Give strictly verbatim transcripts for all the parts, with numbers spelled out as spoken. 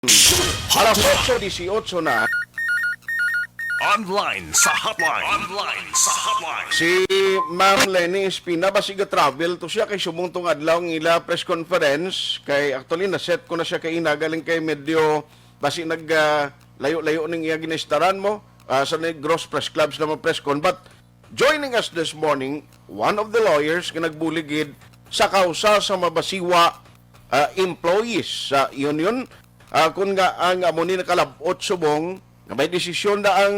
Alas otso dieciocho na. Online sa hotline. Online sa hotline. Si Ma'am Lenny Espina, basi ga-travel to siya kay subong tong adlaw ang ila press conference. Kay actually, na-set ko na siya kay ina, galing kay medyo basi nag, ah, layo-layo ning iya ginaistaran mo, ah, sa Negros Press Club sa mga press con. But joining us this morning, one of the lawyers nga nagbulig gid sa kausa sa mabasiwa, ah, employees sa union. Ah, kun nga ang amo ni nakalab-ot subong nga may desisyon na ang,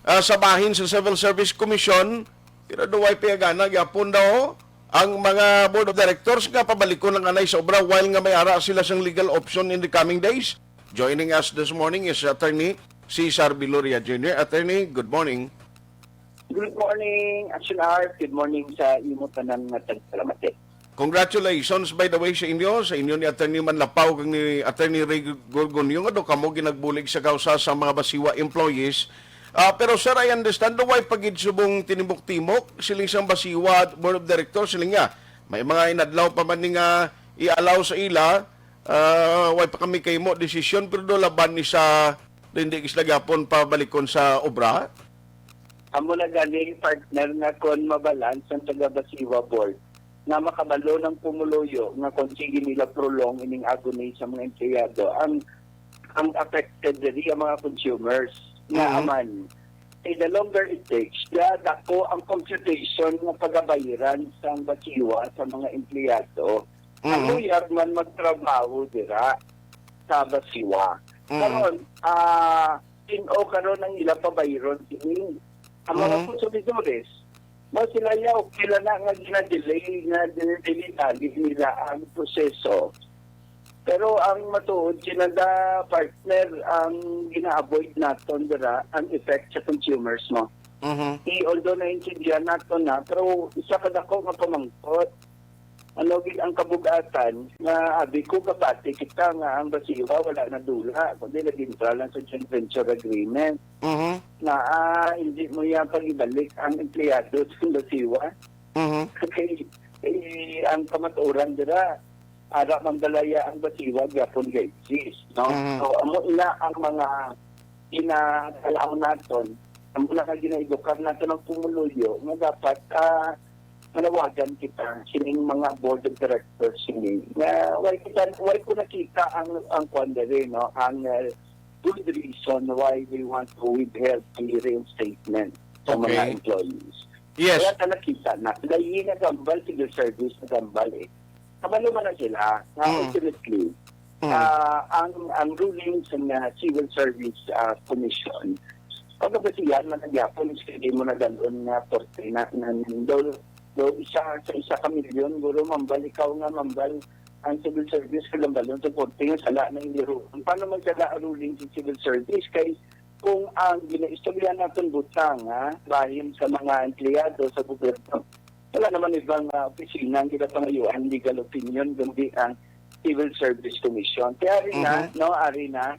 ah, sa bahin sa Civil Service Commission, pero do way piyagana gyapon daw ang mga board of directors nga pabalikon ang anay sa obra while nga may ara sila sang legal option in the coming days. Joining us this morning is Attorney Cesar Viloria Junior Attorney, good morning. Good morning, Action Art. Good morning sa imo tanan nga tagpalamati. Congratulations, by the way, sa inyo, sa inyo ni Attorney Manlapaw kag ni Attorney Ray Gorgonio nga do kamo ginagbulig sa kausa sa mga Basiwa employees. Ah, pero sir, I understand, do way pa gid subong tinimok-timok siling sang Basiwa Board of Directors, siling nga may mga inadlaw pa man ni nga i-allow sa ila, ah, way pa kami kahimo desisyon, pero do laban ni sa do hindi sila gyapon pabalikon sa obra. Amo na gani, partner, nga kon mabalaan sang taga Basiwa Board nga makabalo ng pumuluyo nga kon sige nila prolong ining agony sa mga empleyado, ang, ang affected diri ang mga consumers nga Mm. aman. Eh, the longer it takes, the dako ang computation nga pagabayaran sang Basiwa sa mga empleyado. Ang Mm. lawyer man magtrabaho dira sa Basiwa. Mm. Karon, ah, tin-o karon ang ila pabayron sini. Ang mga Mhm. konsumidores, mo sila ya, okay lang na nga gina-delay, nga dinidali nila ang proseso. Pero ang matuod, sinada partner, ang gina-avoid naton dira, ang effect sa consumers mo. Mhm. I, although naintindihan naton na, pero isa ka dako nga pamangkot. Ano gid ang kabug-atan nga abi ko kapati kita nga ang Basiwa wala nadula, kundi nag-entra lang sa joint venture agreement Mhm. na, ah, hindi mo yan pag-ibalik ang empleyado sa Basiwa. Mhm. Kay, eh, ang kamatuoran dira, ara man balaya ang Basiwa, gyapon ga-exist, no? Mhm. So, amo ina ang mga ginatalaw naton, amo na nga ginaedukar naton ang pumuluyo nga dapat, ah, manawagan kita sining mga board of directors sini nga why kita, why ko nakita ang, ang kwan diri, no, ang, uh, good reason why they want to withhold the reinstatement sa mga Okay. employees. Yes. Wala ka nakita na. Dahil nagambal, civil service nagambal eh. Kabalo man na sila na Mm. ultimately, Mm. ah, ang, ang ruling sa mga Civil Service, ah, Commission, pagkabasihan man ang yapon, sige mo na dalon nga forty na, na, daw, daw isa, sa isa ka milyon, guro, mambal ikaw nga, mambal ang civil service, kalambalon sa forty nga sala na iniruon. Paano magsala ang ruling sa civil service? Kay kung ang ginaistorya naton butang, ha, bahin sa mga empleyado sa gobyerno, wala naman ibang, ah, opisina ang ginapangayuan legal opinion, kundi ang Civil Service Commission. Kaya ari na, Mhm. no, ari na,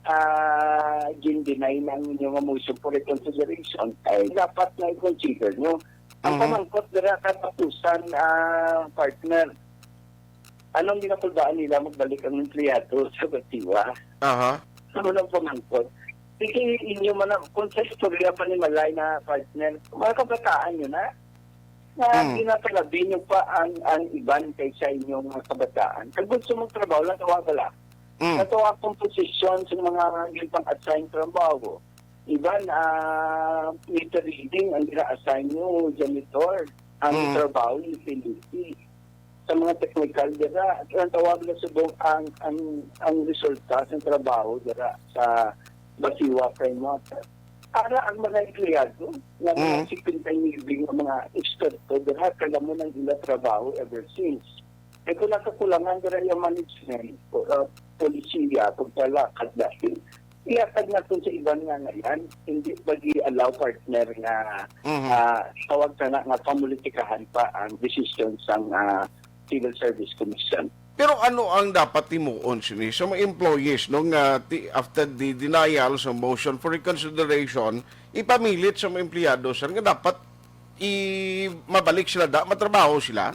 ah, gin-deny na ang inyong motion for reconsideration, ay dapat na i-consider nyo. Ang Mhm. pamangkot dira katapusan, ah, partner, anong ginakulbaan nila magbalik ang empleyado sa Basiwa? Aha. Ano lang pamangkot? Sige, inyo man ang, kung sa istorya pa ni Malay na partner, mga kabataan nyo na, na Hmm. ginapalabi nyo pa ang, ang iban kaysa inyong mga kabataan. Kag gusto mong trabaho lang, tawa bala. Hmm. Sa to akong posisyon sa mga ginpang-assign trabaho. Iban, ah, meter reading ang gina-assign nyo, janitor, ang Hmm. trabaho, utility. Sa mga technical dira, ang tawag na subong ang, ang, ang resulta sa trabaho dira sa Basiwa Framework. Para ang mga empleyado nga mga Mm. sipin kay nga mga eksperto dira, kala mo nang ila trabaho ever since. Eh, kung nakakulangan dira yung management, o, uh, polisiya, pagpalakad dahil ihatag naton sa iban nga ngayan, hindi pag-i-allow, partner, nga, Mhm. ah, tawag ka na nga pamulitikahan pa ang desisyon sang, ah, Civil Service Commission. Pero ano ang dapat timuon sini sa mga employees, no, nga ti-, after the denial sa motion for reconsideration, ipamilit sa mga empleyado, sir, nga dapat i-, mabalik sila, da, matrabaho sila?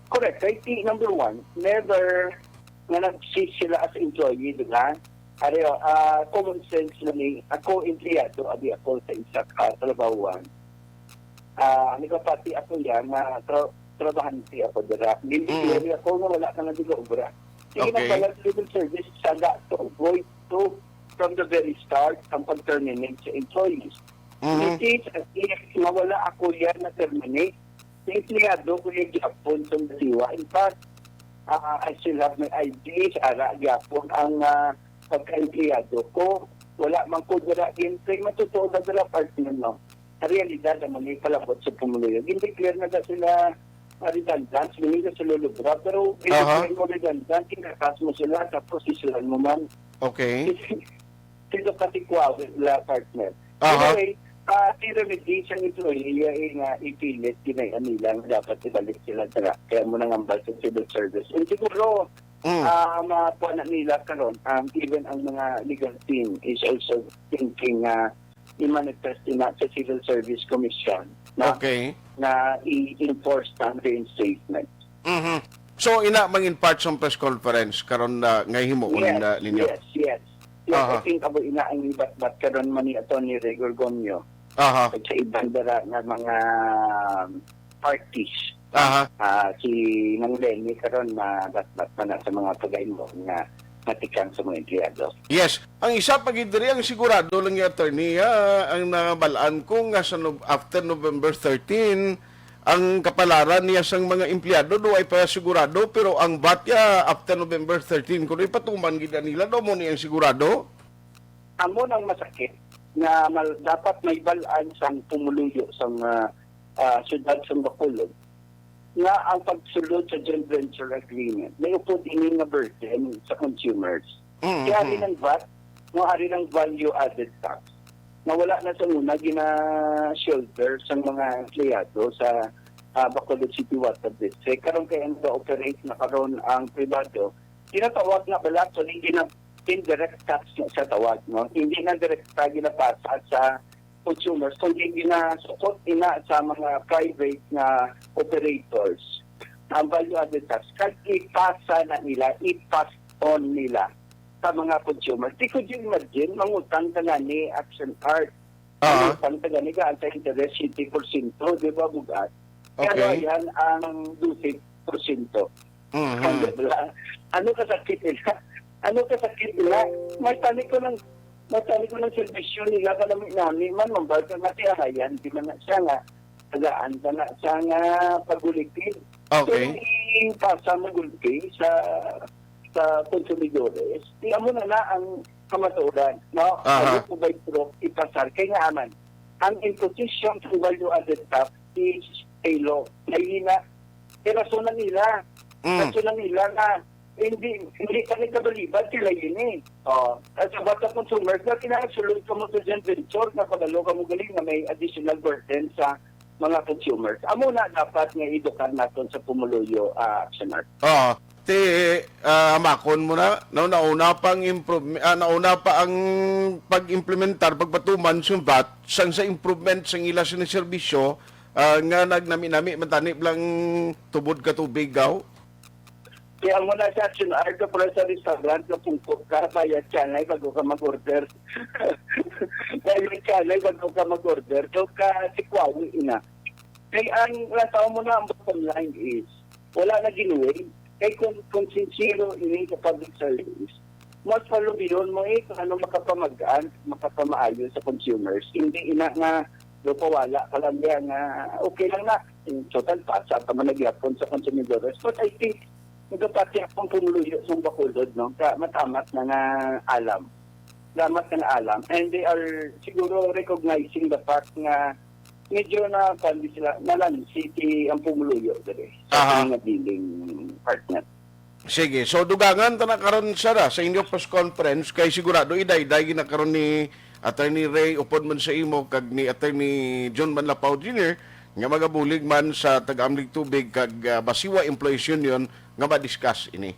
Correct. Kay ti-, number one, never nga nag-cease sila as employee, di ba? Ari, oh, ah, common sense na ni, ako, empleyado, abi ako sa isa ka trabahoan. Ah, nagapati ako yan, nga tra-, trabahante ako dira. Mm. Gindiklari ako nga wala ka na di obra. Sige, okay, nagbalag civil service sa to avoid to, from the very start, ang pag-terminate sa employees. Mhm. It is as if nga wala ako yan na-terminate. Sa empleyado ko yung gihapon sa Masiwa. In fact, ah, I still have my I D, sa ara gyapon ang, ah, pagka-empleyado ko. Wala man ko dira, in kay matutuo na dira, partner, no? Sa realidad, ang mga palabot sa pumuluyo. Gindeclare na ka sila, ah, redundant, hindi ka sila lubra, pero aha, gindeclare mo redundant, kinakakas mo sila, tapos isilan mo man. Okay. Sino ka si Kuwawi la, partner? Aha. Anyway, ah, si remedy sa employee, eh, nga ipilit, kinaian nila nga dapat ibalik sila sa, kaya mo nangambal sa civil service. And siguro, mm, ah, makuha na nila karon, um, even ang mga legal team is also thinking nga i-manifest na sa Civil Service Commission na, okay, na i-enforce ang reinstatement. Mhm. So, ina, mangin part sa press conference karon na nga himuon, yes, na ninyo? Yes, yes. Yes, aha, I think abo ina ang ibatbat karon man ni Attorney Ray Gorgonio. Aha. At sa iban dira nga mga parties. Aha. Ah, si Nang Lenny karon mabatbat pa na sa mga pagahimo nga matikang sa mga empleyado. Yes. Ang isa pa gid diri, ang sigurado lang ni attorney, ah, ang nabalaan ko nga sa Nov-, after November thirteen, ang kapalaran niya sang mga empleyado, do ay pa sigurado, pero ang vat niya after November thirteen, kung ipatuman gid nila, do mo ni ang sigurado? Amo nang masakit nga mal-, dapat may bal-an sang pumuluyo sang, ah, ah, siyudad sang Bacolod nga ang pagsulod sa joint venture agreement may upod ini nga burden sa consumers. Mm, kaya ari mm, ng vat, no, ari ng value added tax na wala na sa una gina-shoulder sang mga empleyado sa, ah, Bacolod City Water District. Karon kay ang operate na karon ang pribado, ginatawag na bala, so, hindi na indirect tax na sa tawag, no? Hindi na direkta ginapasa sa consumers, kundi ginasukot ina sa mga private nga operators ang value added tax. Kag ipasa na nila, i-pass on nila sa mga consumers. Di, could you imagine, mangutang ka nga ni Action Art, ah, ang utang ka gani ka, ang sa interest, siyete porsyento, di ba, bugat? Pero, okay, ayan ang dose porsyento. Mhm. Ano ba? Ano kasakit nila? Ano kasakit nila? May tani ko ng, may tani ko ng serbisyo nila, kanami-nami man, mambal ka nga tiyahayan, di man na siya nga, tagaan ka na siya nga pagulipin. Okay. So, ipasa mo gulpi sa, sa konsumidores. Di amo na na ang kamatuoran, no? Aha. Ano po ba yung pro-, ipasar? Kaya nga aman, ang imposition sa value added tax is a law. May hina, eh, rason na nila. Mm. Rason na nila na hindi, hindi ka nagkabalibad sila yun eh. Oh, at sa bata consumers na kinakasulod ka mo sa joint venture na pagalo ka mo galing na may additional burden sa mga consumers. Amo na dapat nga edukar naton sa pumuluyo, ah, Action Art. Oo. Ti, ah, hamakon mo na, no, nauna pa ang improve-, ah, nauna pa ang pag-implementar, pagpatuman sa vat, sang sa improvement sang ila sini serbisyo, ah, nga nagnami-nami man tani lang tubod ka tubig, gaw. Kaya mo na sa Action Art, pero sa restaurant, kapungkot ka, bayad ka na, bago ka mag-order. Bayad ka na, bago ka mag-order. So, ka, si Kwawi, ina. Kay ang nataw mo na, ang bottom line is, wala na ginuwi. Kay kung, kung sincero ini sa public service, mas palubihon mo eh kung ano makapamagaan, makapamaayo sa consumers. Hindi ina nga, do pawala ka lang diyan nga, okay lang na. Total, pasa pa man nagyapon sa consumidores. But I think, nagapati akong pumuluyo sa Bacolod, no? Ka, matamat na nga alam. Damat na nga alam. And they are siguro recognizing the fact nga medyo na, kuwan, di sila, nalansi ti ang pumuluyo diri sa, aha, ating nga billing partner. Sige. So, dugangan ta na karon, sir, ah, sa inyo press conference, kay sigurado idayday gina karon ni Attorney Ray upod man sa imo kag ni Attorney John Manlapao Junior nga magabulig man sa Taga-Amlig Tubig kag, ah, Basiwa Employees Union nga ma-discuss ini.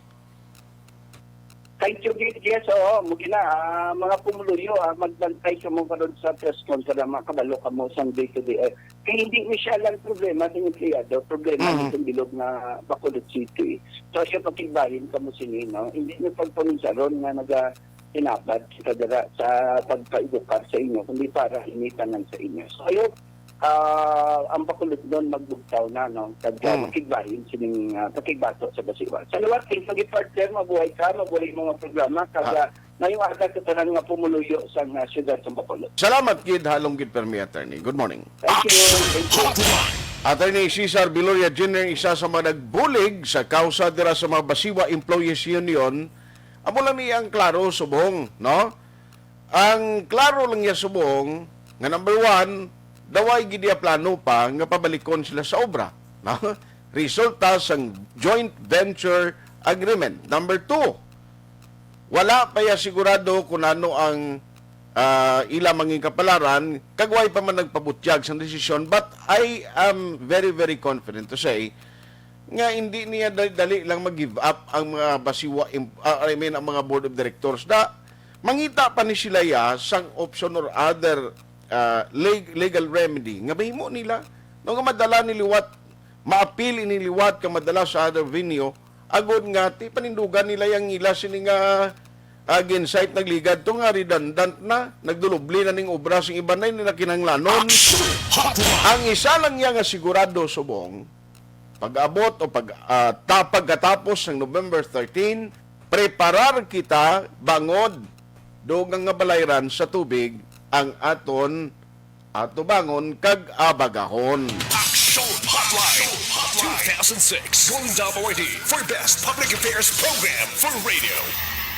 Thank you, Gid. Yes, oo. Mo gina, ah, mga pumuluyo, ah, magbantay kamo karon sa press con para makabalo kamo sa day-to-day. Eh, kay hindi ni siya lang problema sa empleyado, problema ni Mm. sa bilog nga Bacolod City. So, siya pakigbahin kamo sini, no? Hindi niyo pagpaminsaron nga naga-, inabad kita dira sa pagpaedukar sa inyo, kundi para ini tanan sa inyo. So, I hope, ah, ang Bacolodnon magbugtaw na, no? Kag, ah, Mm. makigbahin sining, ah, pakigbato sa Basiwa. Sa liwat, thank you, partner. Mabuhay ka, mabuhay mga programa. Kag, Ah. ah, mayong aga sa tanan nga pumuluyo sa, ah, siyudad sa Bacolod. Salamat gid, halong gid permi, attorney. Good morning. Thank you. Thank you. Attorney Cesar Viloria Junior, isa sa mga nagbulig sa kausa dira sa mga Basiwa Employees Union, amo lang ni ang klaro subong, no? Ang klaro lang niya subong nga, number one, daway gid niya plano pa nga pabalikon sila sa obra, no? Resulta sang joint venture agreement. Number two, wala pa ya sigurado kung ano ang, ah, ila mangin kapalaran, kag way pa man nagpabutyag sang desisyon, but I am very, very confident to say nga hindi niya dali, dali lang mag-give up ang mga Basiwa, im-, ah, I mean, ang mga board of directors. Da, mangita pa ni sila ya sang option or other, ah, leg-, legal remedy nga mahimo nila, no, nga madala ni liwat, maapil ini liwat ka madala sa other venue, agod nga ti panindugan nila yang ila sini nga, ah, ginsite nagligad to nga redundant na, nagdulubli na ning obra sing iban na ini na kinahanglanon. Action Hotline! Ang isa lang niya nga sigurado subong, pag-abot o pag, ah, ta-, pagkatapos ng November thirteen, preparar kita bangod dugang nga balayran sa tubig ang aton atubangon kag abagahon. Action Hotline two thousand six Golden Dome Awardee for Best Public Affairs Program for Radio.